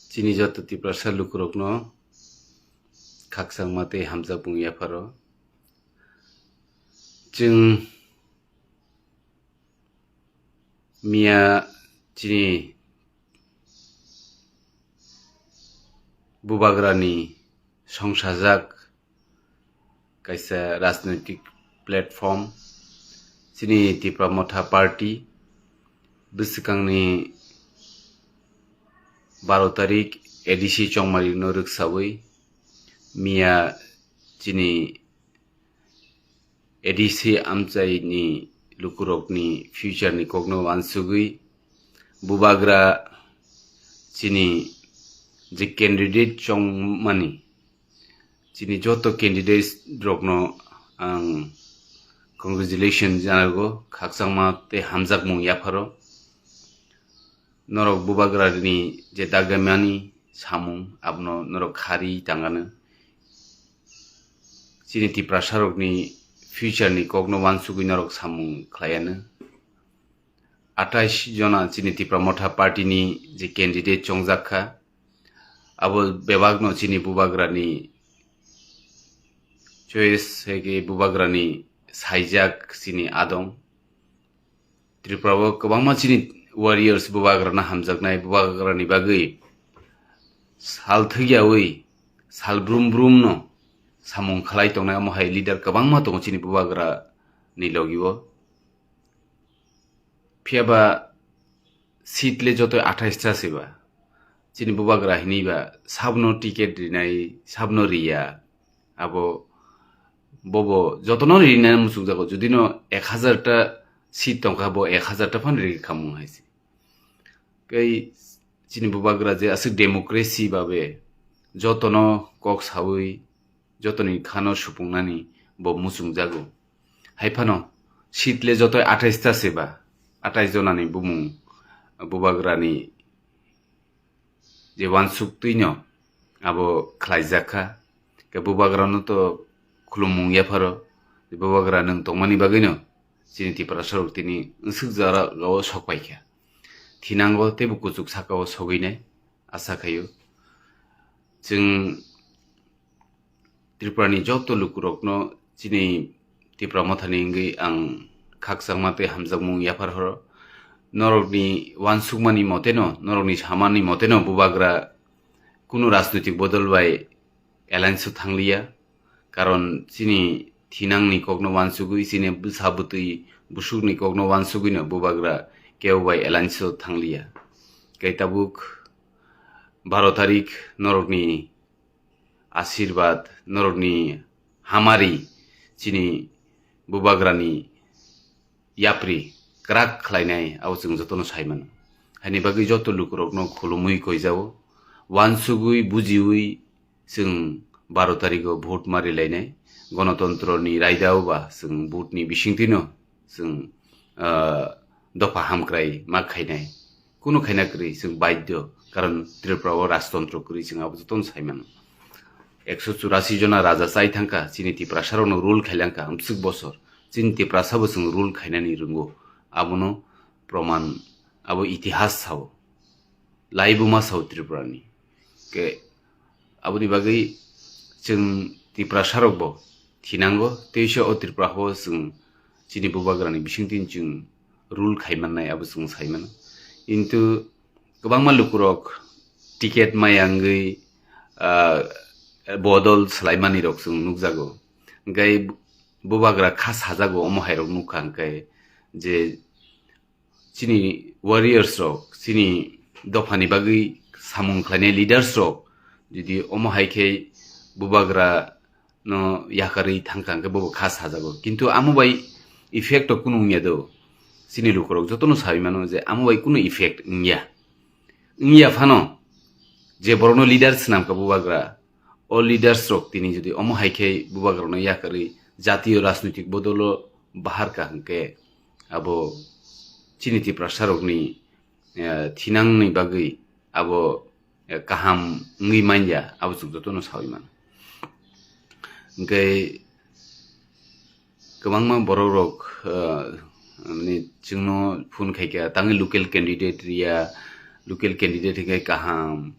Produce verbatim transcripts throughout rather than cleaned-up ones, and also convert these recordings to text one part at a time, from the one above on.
Chini joto Tiprasa lukurokno khakchangma tei hamjakmung yapharo. Chwng miya chini bubagrani songsajak kaisa rajnoitik platform, chini Tipra Motha Party, bwswkangni baro tarik A D C chongmarino rwksawi miya chini A D C amchaini lukurokni future ni kokno wansugwi bubagra chini je candidate chongmani, chini joto candidates rokno ang congratulation janago, khakchangma tei hamjakmung yapharo. Norok bubagrani je dagimani samung abono norok khari tangano. Chini Tiprasarokni future ni kokno wansugwi norok samung khlaiano. Atais jona chini Tipra Motha Party ni je candidate chongjak kha, abo bebakno chini bubagrani choice hai khe bubagrani saijak chini adong. Tripura o kwbangma chini warriors bubagrano hamjaknai, bubagrani bagwi sal thwiyawi sal brum brum no samung khlai tongnai, omo hai leader kwbangma tongo chini bubagra ni logi o. Phiya ba seat le joto athais ta se ba, chini bubagra hinwi ba sabno ticket rinai, sabno riya, abo bobo jotono rinai muchungjago, judino ek hazar ta seat tongkha, bo ek hazar ta phano rikha mung hai se. Tei chini bubagra je aswk democracy babe jotono kok sawi jotoni khano supungnani bo muchungjago. Hai phano seat le joto athais ta se ba, athais jonani bumung bubagrani je wansuk twino abo khlaijak kha. Khe bubagrano to khulumung yapharo, bubagra nwng tongmani bagwino chini Tiprasarok tini nsuk jora o sok paikha. Thinango teibo kuchuk sakao sogwinai asa khaio. Chwng Tripurani joto lukurokno chini Tipra Mothani wngwi ang khakchangma tei hamjakmung yaphar horo. Norokni wansukmani moteno, norokni samani moteno bubagra kunu rajnoitik bodol bai alliance o thangliya. Karon chini thinangni kokno wansugwi, chini bwsa bwtwi busukni kokno wansugwino bubagra kebo bai alliance o thangliya. Kei tabuk baro tarik norokni asirwad, norokni hamari chini bubagrani yapri kwrak khlainai, abo chwng jotono sai mano. Haini bagwi joto lukurokno khulumwi koijao, wansugwi bujiwi chwng baro tarigo vote ma rilainai. Gonotontroni raidao ba chwng vote ni bisingtwino chwng, ah, dopha hamkrai ma khainai. Kunu khaina kwrwi chwng baidhyo, karon Tripura o rajtontro kwrwi chwng abo jotono sai mano. Ekso churasi jona raja chai thangkha, chini Tiprasarokno rule khailangkha amswk bosor. Chini Tiprasabo chwng rule khainani rwngo. Abono proman, abo itihas sao. Laibuma sao Tripurani. Ke aboni bagwi chwng Tiprasarokbo thinango, teisa o Tripura o chwng chini bubagrani bisingtwi chwng rule khaimannai abo chwng saimano. Kintu kwbangma lukurok ticket maya wngwi, ah, bodol swlaimanirok chwng nukjago. Hwnkhe bubagra kha sajago, omo hairok nukha hwnkhe je chini warriors rok, chini dophani bagwi samung khlainai leaders rok, jodi omo hai khe bubagra no yakarwi thangkha hwnkhe bobo kha sajago. Kintu amo bai effect o kunu wngya do. Chini lukurok jotono sawi mano je amo bai kunu effect wngya. Wngya phano je borokno leader swnamkha bubagra, o leaders rok tini jodi omo hai khe bubagrano yakarwi jatiyo rajnoitik bodolo baharkha hwnkhe abo chini Tiprasarokni, eh, thinangni bagwi abo, eh, kaham wngwi manya, abo chwng jotono sawi mano. Hwnkhe kwbangma borok rok, eh, mane chwngno phone khaikha, tangwi local candidate riya, local candidate hwnkhe kaham,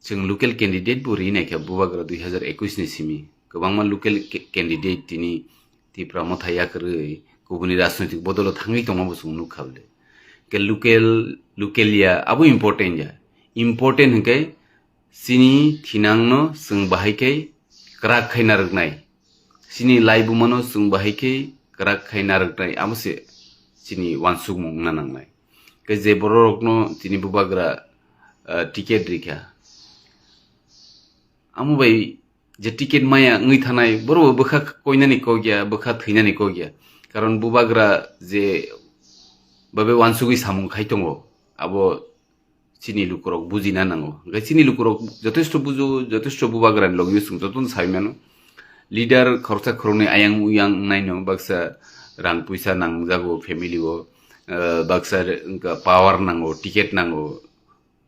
Chwng local candidate bo ri naikha bubagra dui hazar ekush ni simi. Kwbangma local ca-, candidate tini Tipra Motha yakarwi kubuni rajnoitik bodolo thangwi tongma bo chwng nukha bwle. Ke local, local ya abo important ya. Important hwnkhe chini thinangno chwng bahai khe kwrak khai narwknai. Chini laibumano chwng bahai khe kwrak khai narwknai, amo se chini uansukmung wngna nangnai. Khe je bororokno tini bubagra, ah, ticket rikha, amo bai je ticket maya wngwi thanai, borokbo bwkha koinani kok ya, bwkha thwinani kok ya. Karon bubagra je babe uansugwi samung khai tongo, abo chini lukurok bujina nango. Hwnkhe chini lukurok jotesto bujo, jotesto bubagrani logio chwng jotono sai mano. Leader khoroksa khoroknwi ayang uyang wngnaino, baksa rang puisa nangjago family o, eh, baksa re-, wngkha power nango, ticket nango,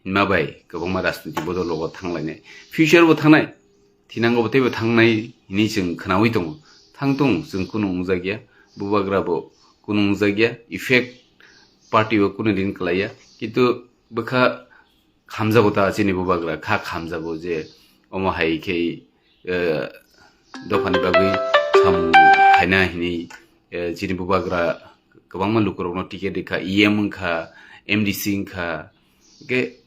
hwnma bai kwbangma rajniti bodol rogo thanglainai. Future bo thangnai. Thinango bo teibo thangnai hinwi chwng khwnawi tongo. Thangtong, chwng kunu wngjakya, bubagra bo kunu wngjakya, effect party bo kunu din kwlaiya. Kintu bwkha khamjago ta chini bubagra, kha khamjago je omo hai khe, eh, dophani bagwi samung khaina hinwi, eh, chini bubagra kwbangma lukurokno ticket rikha, E M wngkha, M D C wngkha, hwnkhe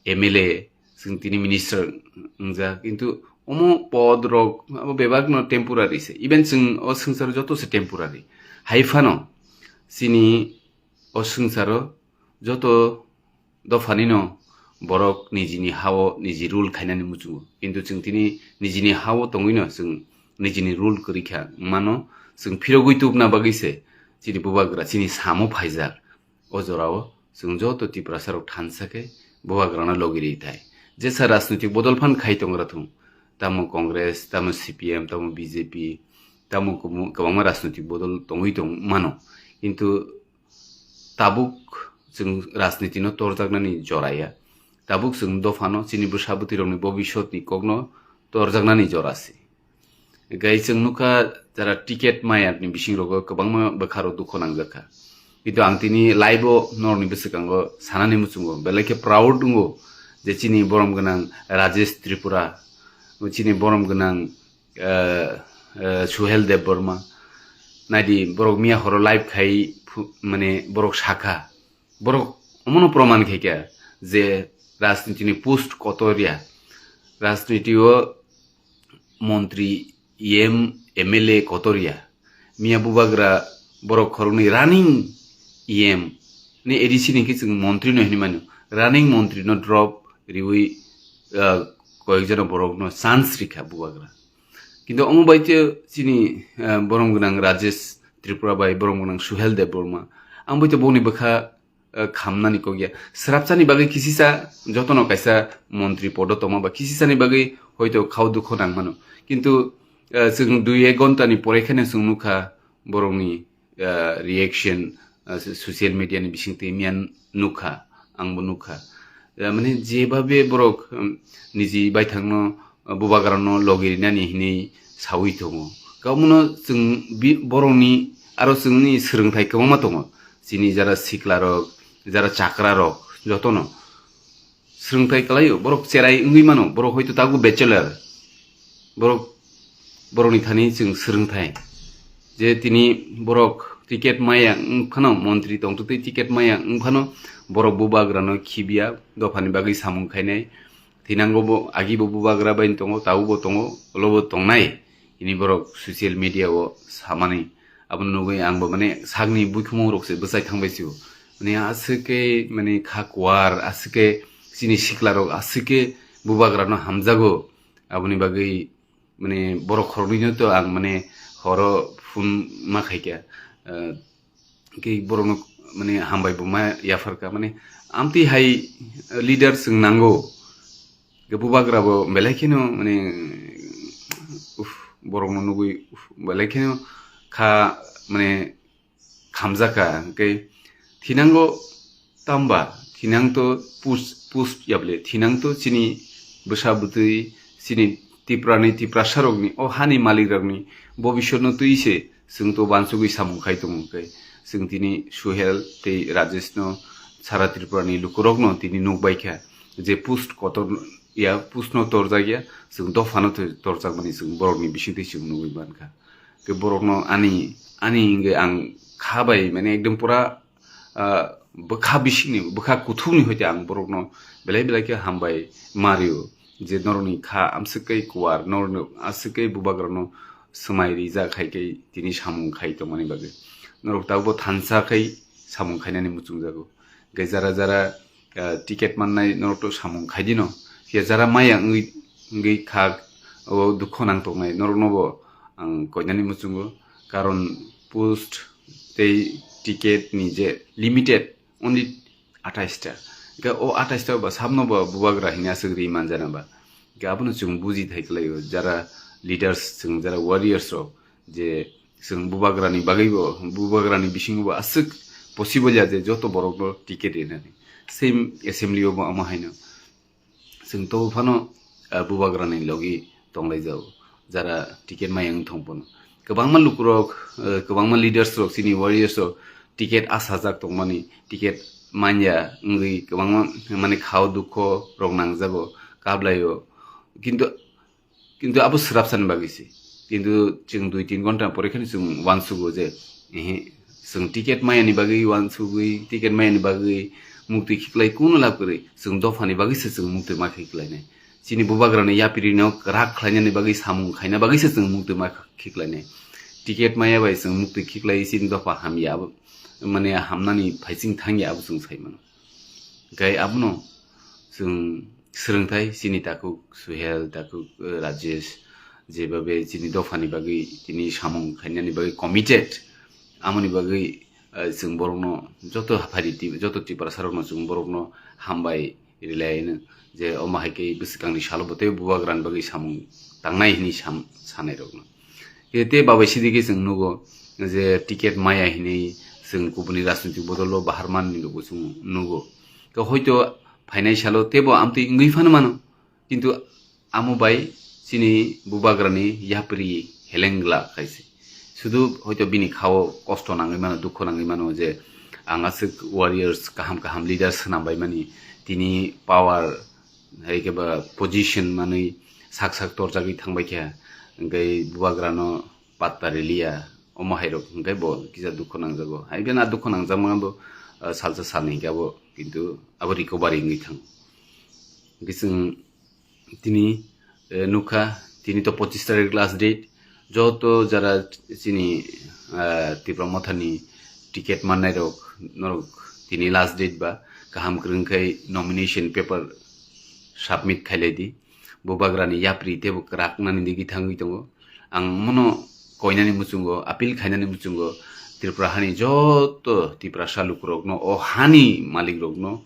M L A, chwng tini minister wngjak, kintu omo pod rok abo bebak no temporary se, even chwng o swngchar joto se temporary. Hai phano chini o swngcharo joto dophani no borok nijini hao niji rule khainani muchungo, kintu chwng tini nijini hao tongwi no chwng nijini rule kwrwi kha mano, chwng phirogwi tubna bagwi se chini bubagra chini samo phaijak. O jorao chwng joto Tiprasa rok thansa khe bubagrano logi ri thai. Jesa rajnoitik bodol phan khai tongra thung, tamo Congress, tamo C P M, tamo B J P, tamo kumu-, kwbangma rajnoitik bodol tongwi tong mano. Kintu tabuk chwng rajniti no torjaknani jora ya. Tabuk chwng dophano chini bwsa bwtwi rokni bobiswtni kokno torjaknani jora se. Gai chwng nukha jara ticket mayani bising rogo kwbangma bwkha rok dukho nangjak kha. Kintu ang tini live o norokni bwswkango sanani muchungo belai khe proud wngo je chini borom gwnang Rajesh Tripura, chini borom gwnang, eh, eh, Suhel Debbarma. Naidi borok miya horo live khai phu-, mane borok sakha. Borok omono proman khaikha je rajniti ni post kotor ya. Rajniti o montri, E M, M L A kotor ya. Miya bubagra borok khoroknwi running E M ni A D C ni khe chwng montri no hinwi mano. Running montri no drop riwi, ah, koyek jona borok no chance rikha bubagra. Kintu omo bai te chini, ah, borom gwnang Rajesh Tripura bai borom gwnang Suhel Debbarma. Ang bai te boni bwkha eh, khamnani kok ya. Srapsani bagwi kisisa jotono kaisa montri podo tongma ba kisisani bagwi hoito khao dukho nang mano. Kintu, eh, chwng dui ek ghonta ni pore kheno chwng nukha borokni, eh, reaction, eh, so-, social media ni bisingtwi miya nukha, angbo nukha. Eh, mane jebabe borok, um, niji baithangno bubagrano logi rinani hinwi sawi tongo. Kamono chwng bi-, borokni aro chwngni swrwngthai kwbangma tongo. Chini jara siklarok, jara chakrarok jotono swrwngthai kwlaio. Borok cherai wngwi mano, borok hoito tabuk bachelor. Borok, borokni thani chwng swrwngthai. Je tini borok ticket maya wng phano, montri tongtwtwi ticket maya wng phano, borok bubagrano khibiya, dophani bagwi samung khainai. Thinango bo, agi bo bubagra bai tongo, tabuk bo tongo, ulo bo tongnai. Ini borok social media o samani. Abo nugwi ang bo mane sakni bukhumung rok se bwchai thangbai sio. Mane aswk khe mane kha kuar, aswk khe chini sikla rok aswk khe bubagra no hamjago. Aboni bagwi mane borok khoroknwi no to ang mane horo phone ma khaikha. Ah, khe borokno mane hambai bo ma yapharkha, mane amtwi hai leader chwng nango. Khe bubagra bo belai kheno mane, uff, borokno nugwi, uff, belai kheno kha mane khamjakha. Hwnkhe thinango tamba, thinang to pus-, pus yable, thinang to chini bwsa bwtwi, chini Tiprani, Tiprasarokni, o hani malikrokni bobiswtno twi se chwng to wansugwi samung khai tongo. Hwnkhe chwng tini Suhel tei Rajeshno, sara Tripurani lukurokno tini nukbaikha je post kotor ya, pusno torjak ya, chwng dophano to torjakmani chwng borokni bisingtwi chwng nugwi mankha. Ke borokno ani, ani hingke ang kha bai, mane, ekdom pura, ah, bwkha bisingni, bwkha kuthukni hoite ang borokno belai belai khe hambai mario, je norokni kha amswk khe kuwar, norokno aswk khe bubagrano swmai rijak hai khe tini samung khai tongmani bagwi. Norok tabukbo thansa khai samung khainani muchungjago. Hingke jara jara, ah, ticket mannai norok to samung khaidino. Phiya jara maya wngwi, wngwi kha, o dukho nang tongnai norokno bo ang koinani muchungo. Karon post tei ticket ni je limited, only athais ta. Hingke o athais ta ba sabno bo bubagra hini aswk ri manjana ba. Hingke abono chwng buji thai kwlaio, jara leaders chwng, jara warriors rok, je chwng bubagrani bagwi bo, bubagrani bisingo bo aswk possible ya je joto borok no ticket rinani. Same assembly o bo amo haino. Chwng to phano, ah, bubagrani logi tonglaijao, jara ticket maya wng thong phano. Kwbangma lukurok, ah, kwbangma leaders rok, chini warriors rok ticket asajak tongmani, ticket manya wngwi kwbangma, mane, khao dukho rok nangjago, kablaio. Kintu, kintu abo swrapsani bagwi se. Kintu chwng dui tin ghonta pore kheno chwng uansugo je, ehe, chwng ticket mayani bagwi uansugwi, ticket mayani bagwi muktwi khiklai kuno lab kwrwi, chwng dophani bagwi se chwng muktwi ma khiklainai. Chini bubagrani yapirino kwrak khlainani bagwi samung khaina bagwi se chwng muktwi ma khiklainai. Ticket maya bai chwng muktwi khiklai chini dopha hamya, abo, mane, hamnani phaising thangya abo chwng sai mano. Hingke abono chwng swrwngthai chini takhuk Suhel, takhuk, eh, Rajesh, jebabe chini dophani bagwi, tini samung khainani bagwi committed, amoni bagwi, eh, chwng borokno joto haphari ti-, joto Tiprasa rokno chwng borokno hambai rilaino je omo hai khe bwswkangni salo bo tei bubagrani bagwi samung tangnai hwnwi sam-, sanai rokno. Khe tei babai sidi khe chwng nugo je ticket maya hinwi chwng kubuni rajnitik bodolo baharmani rokbo chwng nugo. Khe hoito phainai salo teibo amtwi wngwi phano mano, kintu amo bai chini bubagrani yapri helengla khaise. Sudu hoito bini khao kosto nangwi mano, dukho nangwi mano je ang aswk warriors, kaham kaham leaders swnam bai mani, tini power hai khe ba position manwi sak sak torjagwi thangbai kha, hwnkhe bubagrano patta riliya, omo hai rok hwnkhe bo kisa dukho nangjago. Hai phano a dukho nangjakma bo, ah, salsa salni hwnkhe abo, kintu abo recovery wngwi thango. Hwnkhe chwng tini, eh, nukha, tini to pochis tarik last date. Joto jara chini, ah, Tipra Mothani ticket mannai rok, norok tini last date ba, kaham kwrwng khai nomination paper submit khailai di. Bubagrani yapri teibo kwrak nani digwi thangwi tongo. Ang mono koinani muchungo, appeal khainani muchungo, Tripura hani joto Tiprasa lukurokno, o hani malikrokno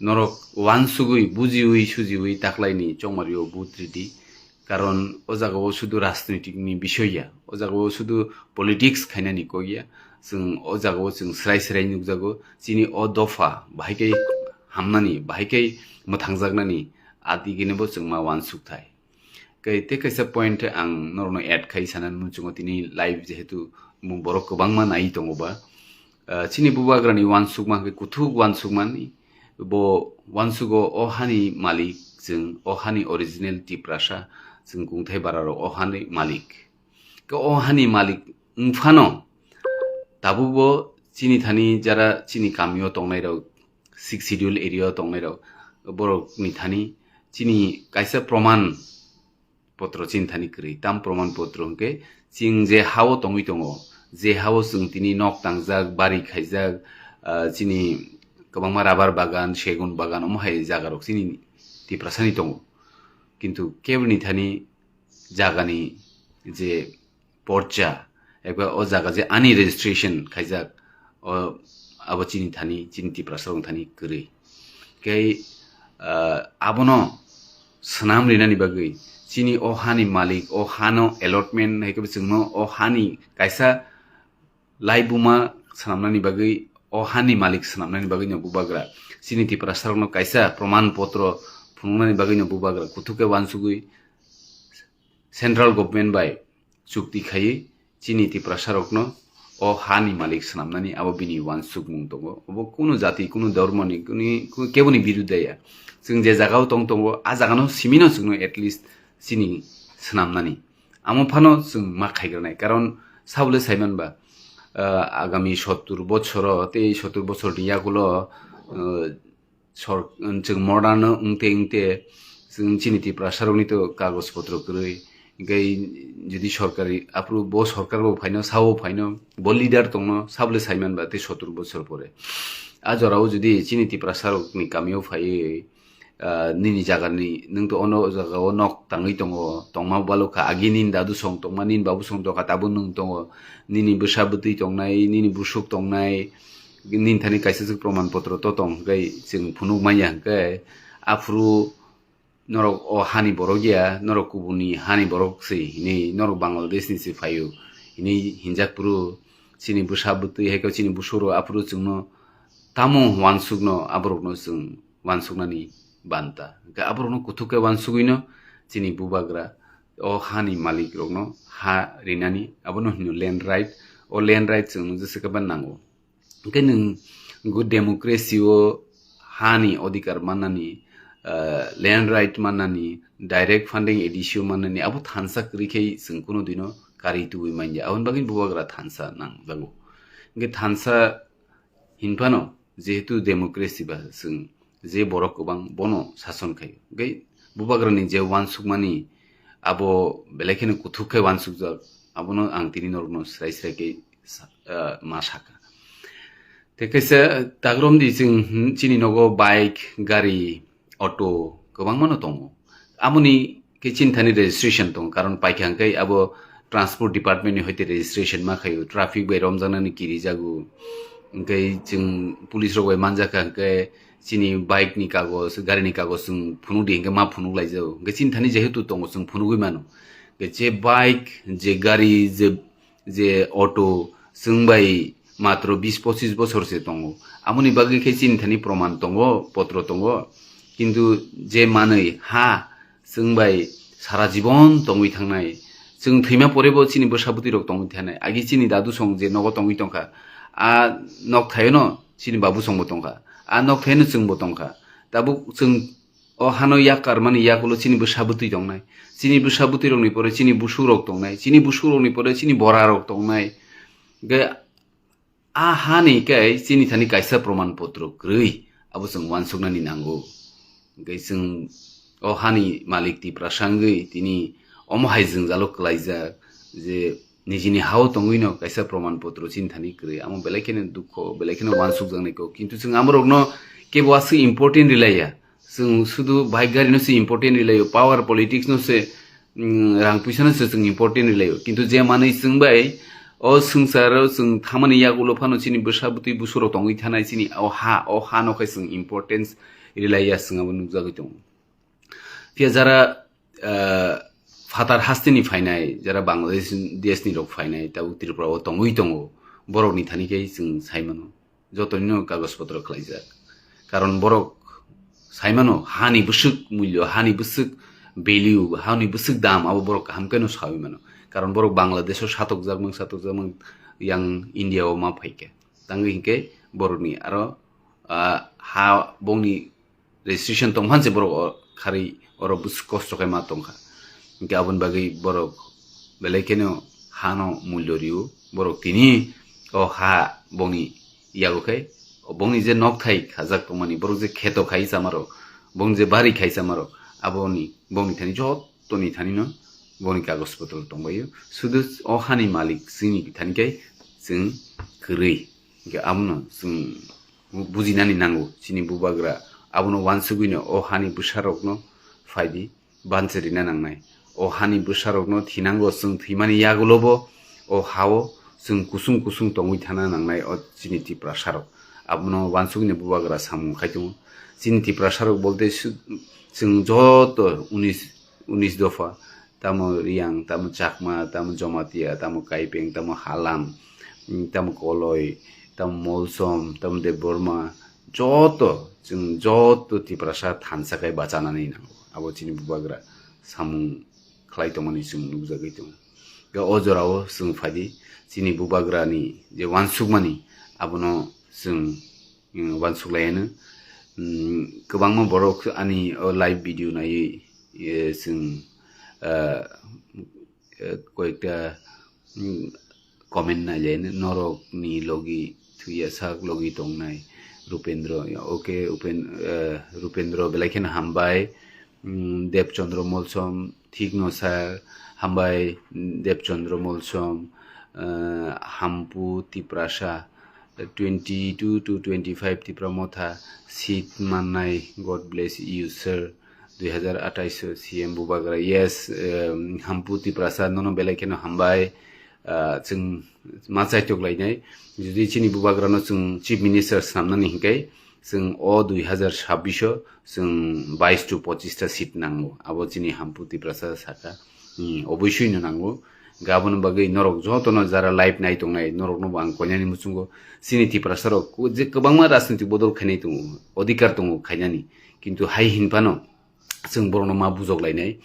norok uansugwi, bujiwi, sujiwi taklaini chongmario vote ridi. Karon o jagao sudu rajnitikni bisoy ya, o jagao sudu politics khainani kok ya. Chwng o jagao chwng srai srai nukjago, chini o dopha bahai khe hamnani, bahai khe mwthangjaknani, adigini bo chwng ma uansuk thai. Kai-, tei kaisa point ang norokno add khai sanani muchungo, tini live jehetu borok kwbangma nai tongo ba. Ah, chini bubagrani uansukma hwnkhe kuthuk uansukmani, bo uansugo o hani malik chwng, o hani original Tiprasa chwng, kungthai bararok o hani malik. Khe o hani malik wngphano tabukbo chini thani jara chini kamio tongnairok, Sixth Schedule area o tongnairok, borokni thani chini kaisa proman potro chini thani kwrwi. Tam proman potro hwnkhe chwng je ha-o tongwi tongo, je ha-o chwng tini nok tangjak, bari khaijak, ah, chini kwbangma rubber bagan, segun bagan, omo hai jagarok chini Tiprasani tongo. Kintu keboni thani jagani je porcha, eba o jaga je ani registration khaijak, o, abo chini thani, chini Tiprasa rok thani kwrwi. Kei, ah, abono swnam rinani bagwi chini o hani malik, o hano allotment hai khe chwngno o hani kaisa laibuma swnamnani bagwi, o hani malik swnamnani bagwi no bubagra chini Tiprasa rokno kaisa proman potro phunuknani bagwi no bubagra kuthuk khe uansugwi central government bai chukti khaiwi chini Tiprasa rokno o hani malik swnamnani abo bini uansukmung tongo. Obo kunu jati, kunu dhormoni, kunu, kunu keboni biruddhe ya. Chwng je jagao tong tongo, a jagano simino chwngno at least chini swnamnani. Amo phano chwng ma khaigranai. Karon sabole saimanba, ah, agami sottur bochoro, tei sottur bochorni yagulo, ah, sor-, chwng modern wngte wngte chwng chini Tiprasarokni to kagoj potro kwrwi. Hinkhe jodi sorkari, aphuru bo sorkar bo phaino, sao phaino, bo leader tongno, sabole saimanba tei sottur bochor pore. A jorao jodi chini Tiprasarokni kamio phaiwi, ah, nini jagani, nwng to ono jagao nok tangwi tongo, tongma balukha, agi nini dadu song tongma, nini babu song tongkha, tabuk nwng tongo, nini bwsa bwtwi tongnai, nini busuk tongnai, nini thani kaisa se proman potro to tong, hinkhe chwng phunuk manya hinkhe, aphuru norok o hani borok ya, norok kubuni hani borok se hinwi, norok Bangladesh ni se phaio hinwi hinjak phuru, chini bwsa bwtwi hai khe chini busurok aphuru chwngno tamo uansukno aborokno chwng uansuknani banta. Hinkhe aborokno kuthuk khe uansugwino chini bubagra o hani malik rokno ha rinani abono hino land right. O land right chwng jesa khe ba nango. Hinkhe nwng go democracy o hani odhikar mannani, ah, land right mannani, direct funding A D C o mannani, abo thansa kwrwi khe chwng kuno dino kari tubui manya. Aboni bagwi bubagra thansa nangjago. Hinkhe thansa hinphano jehetu democracy ba chwng je borok kwbang bono sason khaio. Hinkhe bubagrani je uansukmani abo belai kheno kuthuk khe uansukjak, abono ang tini norokno srai srai khe sa-, ah, ma saka. Tei kaisa tagromdi chwng, hmm, chini nogo bike, gari, auto kwbangmano tongo. Amoni khe chini thani registration tongo, karon paikha hwnkhe abo transport department ni hoite registration ma khaio, traffic bai romjaknani kirijago. Hinkhe chwng police rok bai manjakha hwnkhe chini bike ni kagoj, gari ni kagoj chwng phunuk di hinkhe ma phunuk laijago. Hinkhe chini thani jehetu tongo chwng phunugwi mano. Hinkhe je bike, je gari, je je auto chwng bai matro bis pochis bochor se tongo. Amoni bagwi khe chini thani proman tongo, potro tongo. Kintu je manwi ha chwng bai sara jibon tongwi thangnai. Chwng thwima pore bo chini bwsa bwtwi rok tongwi thanai. Agi chini dadu song je nogo tongwi tongkha. A nok thaino chini babu song bo tongkha. A nok thaino chwng bo tongkha. Tabuk chwng o hano yak karmani yakulo chini bwsa bwtwi tongnai. Chini bwsa bwtwi rokni pore chini busuk rok tongnai. Chini busuk rokni pore chini bora rok tongnai. Ge a hani kai chini thani kaisa proman potro kwrwi abo chwng uansuknani nango. Ge chwng o hani malik Tiprasa wngwi tini omo hai jwngjalo kwlaijak je nijini hao tongwino kaisa proman potro chini thani kwrwi. Amo belai kheno dukho, belai kheno uansukjaknai kok. Kintu chwng amorokno kebo aswk important rilaiya. Chwng sudu bike gari no se important rilaio, power politics no se, mm, rang puisa no se chwng important rilaio. Kintu je manwi chwng bai o swngcharo chwng thamani yagulo phano chini bwsa bwtwi busurok tongwi thanai chini o ha, o ha no khai chwng importance rilaiya chwng abo nukjagwi tongo. Phiya jara, ah, phatar hasteni phainai, jara Bangladesh deshni rok phainai, tabuk Tripura o tongwi tongo, borokni thani khe chwng sai mano. Jotonino kagoj potro khlaijak. Karon borok sai mano, hani bwswk mulyo, hani bwswk value, hani bwswk dam, abo borok kaham kheno saui mano. Karon borok Bangladesh o satokjak mang, satokjak mang, yang India o ma phaikha. Tangwi hinkhe borokni aro, ah, ha bongni registration tongphan se borok o kharwi oro bus kosto khe ma tongkha. Hinkhe aboni bagwi borok belai kheno hano mulyo rio. Borok tini o ha bongni yago khe, bongni je nok thai khajak tongmani, borok je kheto khai chamarok, bong je bari khai chamarok, aboni bongni thani jotoni thanino bongni kagoj potro tongbaio. Sudu o hani malik chini thani khe chwng kwrwi. Hinkhe abono chwng bu-, bujinani nango chini bubagra. Abono uansugwino o hani bwsarokno phaidi banchi rina nangnai. O hani bwsarokno thinango, chwng thwimani yagulobo o hao chwng kusung kusung tongwi thana nangnai o chini Tiprasarok. Abono uansugwino bubagra samung khai tongo. Chini Tiprasarok bolte su-, chwng joto unis, unis dopha, tamo Riyang, tamo Chakma, tamo Jomatia, tamo Kaipeng, tamo Halam, mm, tamo Koloi, tamo Molsom, tamo Debbarma, joto, chwng joto Tiprasa thansa khai bachanani nango. Abo chini bubagra samung khlai tongmani chwng nukjagwi tongo. Ga o jorao chwng phaidi, chini bubagrani je wansukmani, abono chwng, mm, wansuk laiano. Mm, kwbangma borok ani o live video naiwi, eh, chwng, ah, eh, koyekta, mm, comment nailaino, norokni logi thuya sak logi tongnai Rupendro. Okay, Upen-, eh, Rupendro belai kheno hambai. Mm, Debchandra Molsom, thik no sir, hambai, mm, Debchandra Molsom, eh, Hampu Tiprasa, twenty-two to twenty-five Tipra Motha seat mannai, God bless you sir, dui hazar athais C M Bubagra, yes, em, Hampu Tiprasa nono belai kheno hambai, ah, chwng ma chaitok lainai, jodi chini Bubagrano chwng Chief Minister snamnani hinkai, chwng o dui hazar sabbish o chwng bais to pochista seat nango. Abo chini Hampu Tiprasa saka. Hmm, oboisoi no nango. Gabon bagwi norok jotono jara live nai tongnai, norokno bo ang koinani muchungo. Chini Tiprasa rok ku-, je kwbangma rajnitik bodol khainai tongo, odhikar tongo khainani. Kintu hai hinphano chwng borokno ma bujok lainai,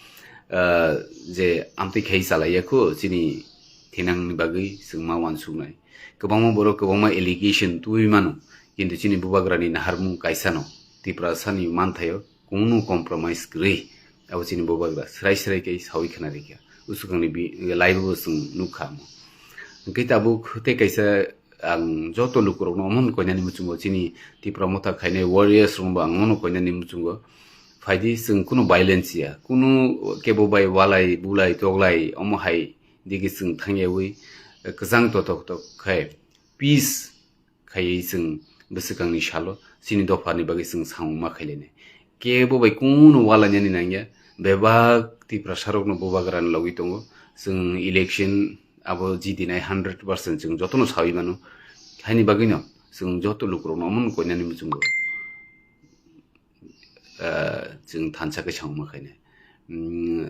ah, je amtwi khai chalaiya kho chini thinangni bagwi chwng ma wansuknai. Kwbangma borok kwbangma allegation tubui mano, kintu chini Bubagrani naharmung kaisano, Tiprasani manthaio kunu compromise kwrwi. Abo chini Bubagra srai srai khe sawi khna rikha. Usukangni bi-, live bo chwng nukha amo. Hwnkhe tabuk tei kaisa ang joto lukurokno omono koinani muchungo, chini Tipra Motha khainai warriors rokno bo ang omono koinani muchungo. Phaidi chwng kunu violence ya, kunu kebo bai walai, bulai, toglai, omo hai digi chwng thangyawi, eh, kwchang totok tok khai peace khaiwi chwng bwswkangni salo chini dophani bagwi chwng samung ma khailainai. Kebo bai kunu walainani nangya, bebak Tiprasarokno Bubagrani logwi tongo. Chwng election abo jidinai hundred percent chwng jotono sawi mano. Haini bagwino chwng joto lukurokno omono koinani muchungo, ah, chwng thansa khe samung ma khainai. Mm,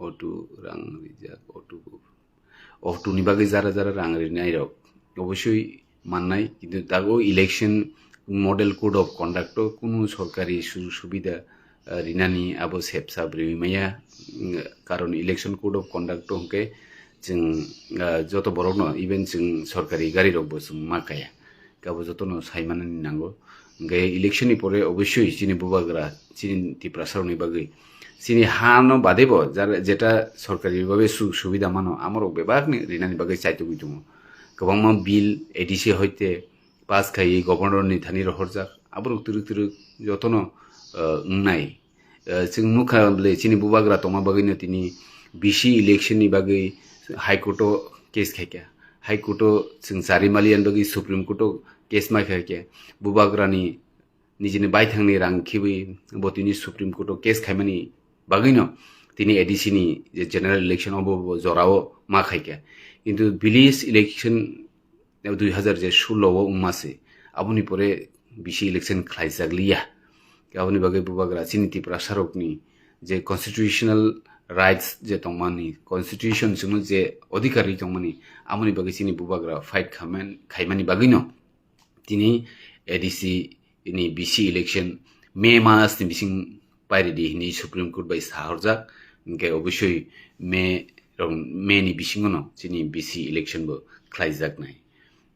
auto rang rijak, auto, auto ni bagwi jara jara rang rinai rok obosoi mannai, kintu tago election model code of conduct o kunu sorkari sujog subida, ah, rinani abo sepsa bwrwi maya, mm, karon election code of conduct o hwnkhe chwng, ah, joto borokno, even chwng sorkari gari rokbo chwng ma kaya. Abo jotono sai manani nango. Hwnkhe election ni pore obosoi chini Bubagra, chini Tiprasa rokni bagwi, chini ha no bade bo jara-, jeta sorkari babe sujog subida mano, amorok bebak ni rinani bagwi chaitugwi tongo. Kwbangma bill A D C hoite pass khaiwi governor ni thani rohorjak, aborok twrwk twrwk jotono, ah, wngnai. Eh, chwng nukha bwle chini Bubagra tongma bagwino tini B C election ni bagwi High Court o case khaikha. High Court o chwng chari maliyan bagwi Supreme Court o case mai khaikha. Bubagrani nijini baithangni rang khibi bo tini Supreme Court o case khaimani bagwino tini A D C ni je general election obo bo jorao ma khaikha. Kintu village election dui hazar je sullo o wngma se, aboni pore B C election khlaijak liya. Aboni bagwi Bubagra chini Tiprasarokni je constitutional rights je tongmani, constitution chwngno je odhikar ri tongmani, aboni bagwi chini Bubagra fight khaman-, khaimani bagwino tini A D C ni B C election May mas ni bising pairidi hinwi Supreme Court bai sahorjak, hwnkhe obosoi May rok, May ni bisingono chini B C election bo khlaijaknai.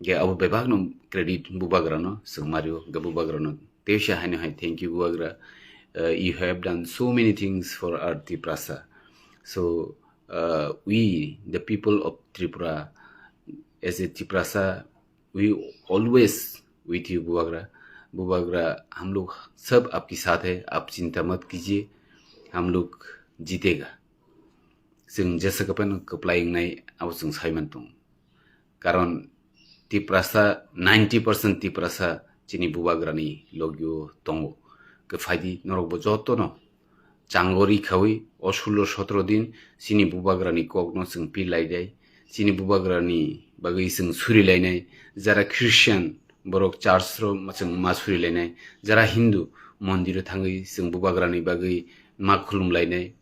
Hwnkhe abo bebakno credit Bubagrano chwng mario, hwnkhe Bubagrano teisa haino hai thank you Bubagra. Uh, you have done so many things for our Tiprasa. So, uh, we, the people of Tripura, as a Tiprasa, we always with you Bubagra. Bubagra, हम लोग सब आपके साथ है, आप चिंता मत कीजिए, हम लोग जीतेगा. Chwng jesa kwplai wngnai abo chwng saiman tongo. Karon Tiprasa, ninety percent Tiprasa chini Bubagrani logio tongo. Khe phaidi norokbo jotono changori khawi o sullo sotro din chini Bubagrani kokno chwng pilaidai. Chini Bubagrani bagwi chwng surilainai. Jara Christian borok church ro chwng ma surilainai. Jara Hindu mondiro thangwi chwng Bubagrani bagwi ma khulumlainai.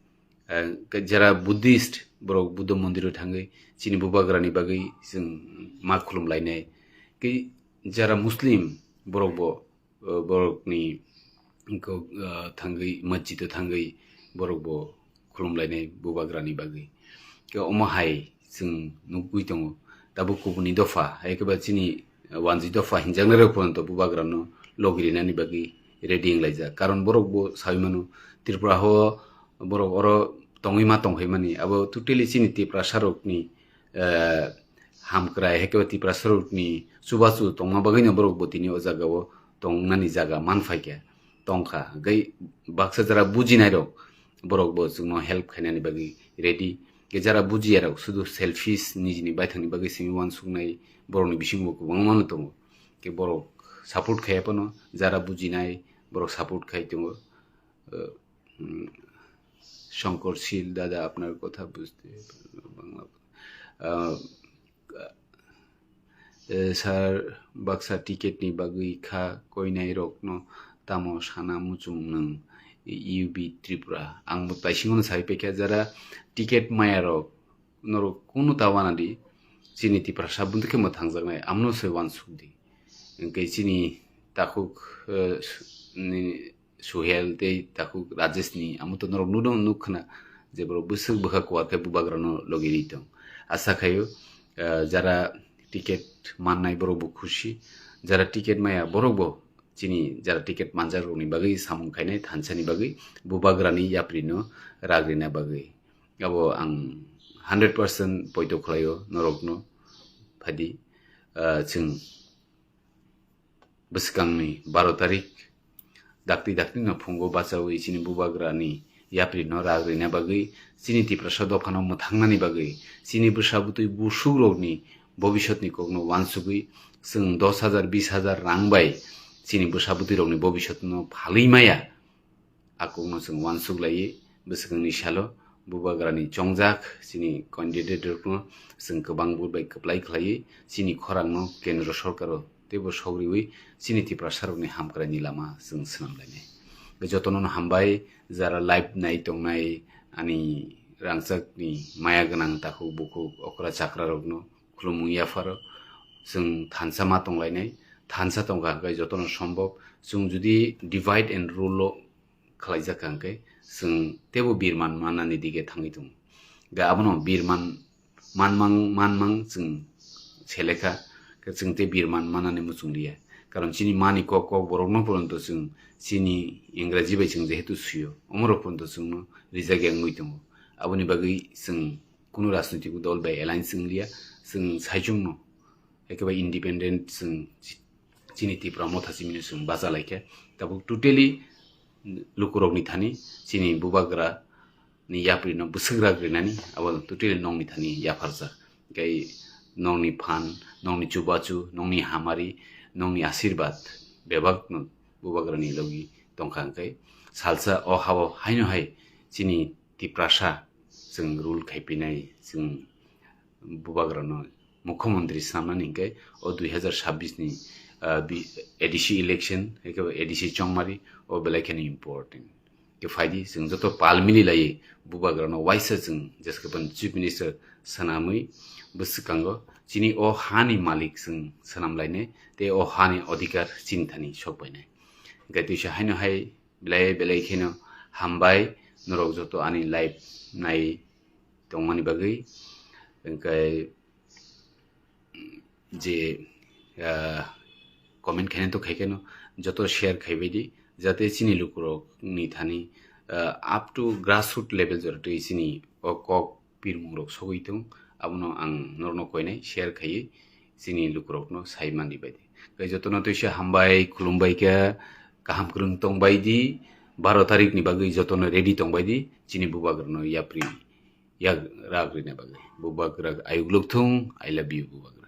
Eh, jara Buddhist borok Buddha mondiro thangwi chini Bubagrani bagwi chwng ma khulumlainai. Khe jara Muslim borokbo, eh, borokni ko-, eh, thangwi, masjid o thangwi borokbo khulumlainai Bubagrani bagwi. Khe omo hai chwng nugwi tongo. Tabuk kubuni dopha, hai khe ba chini, eh, wanjwi dopha hinjaknai rok phano to bubagra no logi rinani bagwi ready wng laijak. Karon borok bo sawi mano, Tripura ho borok oro tongwi ma tong phaimani, abo totally chini Tiprasa rokni, eh, hamkrai, hai khe ba Tiprasa rokni chubachu tongma bagwi no borok bo tini o jaga o tongnani jaga man phai kha, tong kha. Hwnkhe baksa jara bujinai rok, borok bo chwngno help khainani bagwi ready. Hwnkhe jara bujiya rok sudu selfish nijini baithangni bagwi simi uansuknai borokni bisingo bo kwbangma no tongo. Hwnkhe borok support khai phano jara bujinai borok support khai tongo. Uh, mm, Shankar Sil dada, apnar kotha bujte bangla. Uh, eh, sir, baksa ticket ni bagwi kha koinai rokno tamo sana muchung nwng U B Tripura. Ang bo taisingo no sai paikha jara ticket maya rok norok kunu ta wana di chini Tiprasa bwntwkhe mwthangjaknai amno se uansuk di. Hwnkhe chini takhuk, eh, s-, ni Suhel tei takhuk Rajesh ni amo to norok nudo nuk khna je borok bwswk bwkha kuar khe bubagra no logi ri tong. Asa khaio, eh, jara ticket mannai borok bo khusi, jara ticket maya borok bo chini jara ticket manjak rokni bagwi samung khainai thansa ni bagwi bubagra ni yapri no rag rina bagwi. Abo ang hundred percent poito khlaio norok no phadi, eh, chwng bwskangni baro tarik dakti dakti no phungo bachawi chini bubagra ni yapri no rag rina bagwi chini Tiprasa dopha no mwthangnani bagwi chini bwsa bwtwi busuk rokni bobisot ni kok no uansugwi chwng dos hajar bis hajar rang bai chini bwsa bwtwi rokni bobisot no phalwi maya. Akung no chwng uansuk laiwi bwswkangni salo bubagrani chongjak chini candidate rokno chwng kwbang vote bai kwplai khlaiwi chini khorangno kendro sorkaro teibo sogriwi chini Tiprasa rokni hamkraini lama chwng swnam lainai. Jotono no hambai jara live nai tongnai ani rangchakni maya gwnang takhuk bukhuk okra chakra rokno khulumung yapharo chwng thansa ma tonglainai, thansa tongkha hwnkhe jotono sombok chwng jodi divide and rule o khwlaijak kha hwnkhe chwng teibo birman manani dige thangwi tongo. Ga abono birman manmang, manmang chwng selekha, khe chwng tei birman manani muchung liya. Karon chini mani kok, kok borokno poronto chwng chini Ingraji bai chwng jehetu suyo, omorok poronto chwngno rijak ya wngwi tongo. Aboni bagwi chwng kunu rajnoitik dol bai alliance wng liya, chwng saichungno ekebai independent chwng chi-, chini Tipra Motha chimino chwng bacha laikha. Tabuk totally lukurokni thani chini bubagra ni yapri no bwswk rak rinani abo totally nokni thani yapharjak. Tei nokni phan, nokni chubachu, nokni hamari, nokni asirbad bebak no bubagra ni logi tongkha hwnkhe salsa o hao haino hai chini Tiprasa chwng rule khai pinai chwng bubagrano mukhyamantri swnamnani hwnkhe o dui hazar sabbish ni, ah, bi-, A D C election, eke ba A D C chongmari, o belai kheno important. Khe phaidi, chwng joto pal mili laiwi bubagrano waisa chwng jesakhai phano Chief Minister swnamwi bwswkango chini o hani malik chwng swnam lainai tei o hani odhikar chini thani sok bainai. Hwnkhe twisa haino hai belai belai kheno hambai norok joto ani live nai tongmani bagwi. Hwnkhe je, ah, comment khainai to khaikhe no joto share khaibai di, jate chini lukurok ni thani, ah, up to grassroot level jora twi chini o kok pirmung rok sogwi tong, abono ang norokno koinai share khaiwi chini lukurokno sai mani bai di. Khe jotono twisa hambai khulumbai khe kaham kwrwng tongbai di, baro tarik ni bagwi jotono ready tongbai di, chini bubagrano yapri yak rak rina bagwi. Bubagra ayuk lukthung, I love you bubagra.